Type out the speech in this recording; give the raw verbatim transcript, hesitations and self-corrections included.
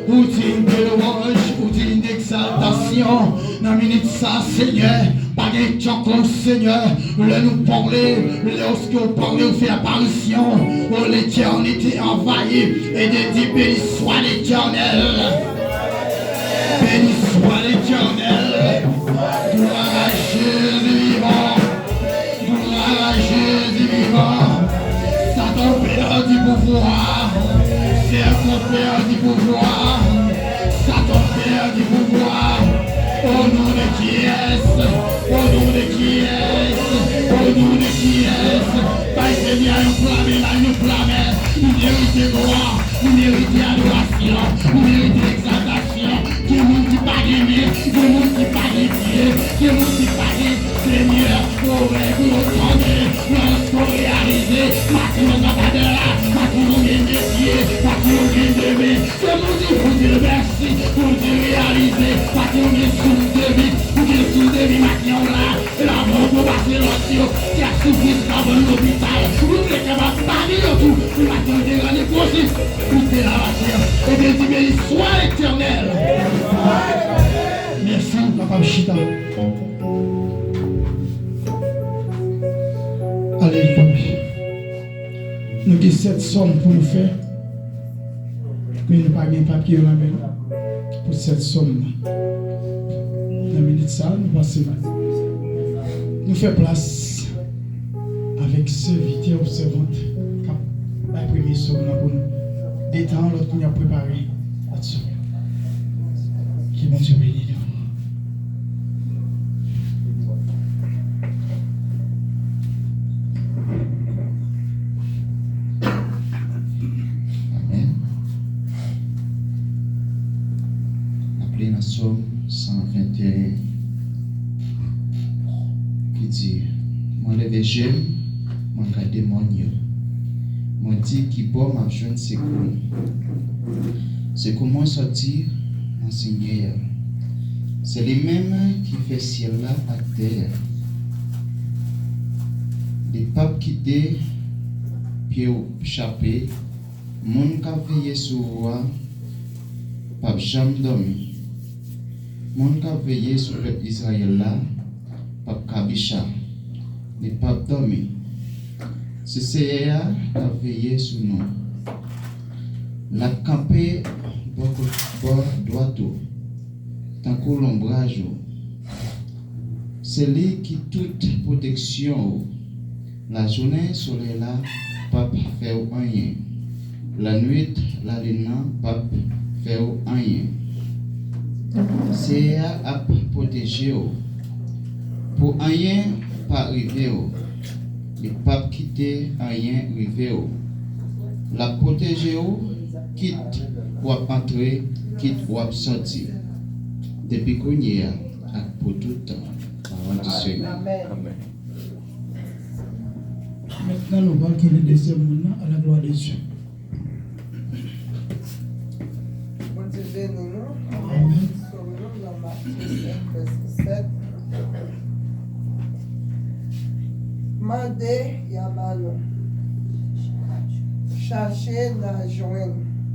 Ou digne de louanj, ou digne d'exaltation. Nan minit sa, Senyè, pa gen djòk, Senyè. Lè nou pale, lèske ou pale, ou fè aparisyon. Oh, l'éternité envahit et de dire, béni soit l'Éternel. Béni soit l'Éternel. Gloire à Jésus vivant. Gloire à Jésus vivant. Satan pèdi pouvwa. Sèpan pèdi pouvwa. Satan pèdi pouvwa. O non de kiyès? O non de kiyès? O non de kiyès? Bay Senyè yon pla men, bay yon pla men. Li merite glwa, li merite adorasyon, li merite egzaltasyon. Gen moun ki pa gen men, gen moun ki pa gen pye, gen moun ki pa gen Senyè, o rèy pou yo tande, lòske w reyalize, maten w kapab la, maten w gen de pye, maten w gen de men. Se pou di Bondye mèsi, Bondye reyalize, maten w gen souf de vi, ou gen souf de vi maten w la, e lavan w pase lòt yo, kèk soufrans ka vann lopital, ou te kapab pale yo tou, pou maten w te rale posib, ou te la maten an. Ebyen, di, béni soit l'Éternel. Mèsi, ou kapab chita. Alelouya. Nou gen sèt sòm pou nou fè, men nou pa gen papye yo nan men nou pou sèt sòm nan. Nan minit sa a, nou pase, nou fè plas avèk sèvitè ou sèvant k ap bay premye sòm nan pou nou. Detan lòt moun y ap prepare lòt sòm yo. Ke Bondye beni nou. Amèn. N ap li nan Sòm san venteyen, ki di, mwen leve je m, mwen gade mòn yo. Mwen di, ki bò m ap jwenn sekou? Sekou mwen sòti nan Senyè a. Se li menm ki fè syèl la ak tè a. Li p ap kite pye w chape. Moun k ap veye sou ou a p ap janm dòmi. Moun k ap veye sou pèp Izrayèl la p ap kabicha, li p ap dòmi. Se Seyè a k ap veye sou nou. L ap kanpe bò kot, bò dwat ou, tankou lonbraj ou. Se li ki tout pwoteksyon ou. Lajounen, solèy la p ap fè w anyen. Lannwit, lalin nan p ap fè w anyen. Seyè a ap pwoteje w pou anyen pa rive w. Li p ap kite anyen rive w. L ap pwoteje w, kit w ap antre, kit w ap sòti, depi kounye a ak pou tout tan. Pawòl di Senyè. Amèn. Maintenant, nous allons le deuxième monde à la gloire de Dieu. Bondye beni nou. Amèn. Sòm nan nan Matye sèt, vèsè sèt. Mande, y a ba nou. Chache, n a jwenn.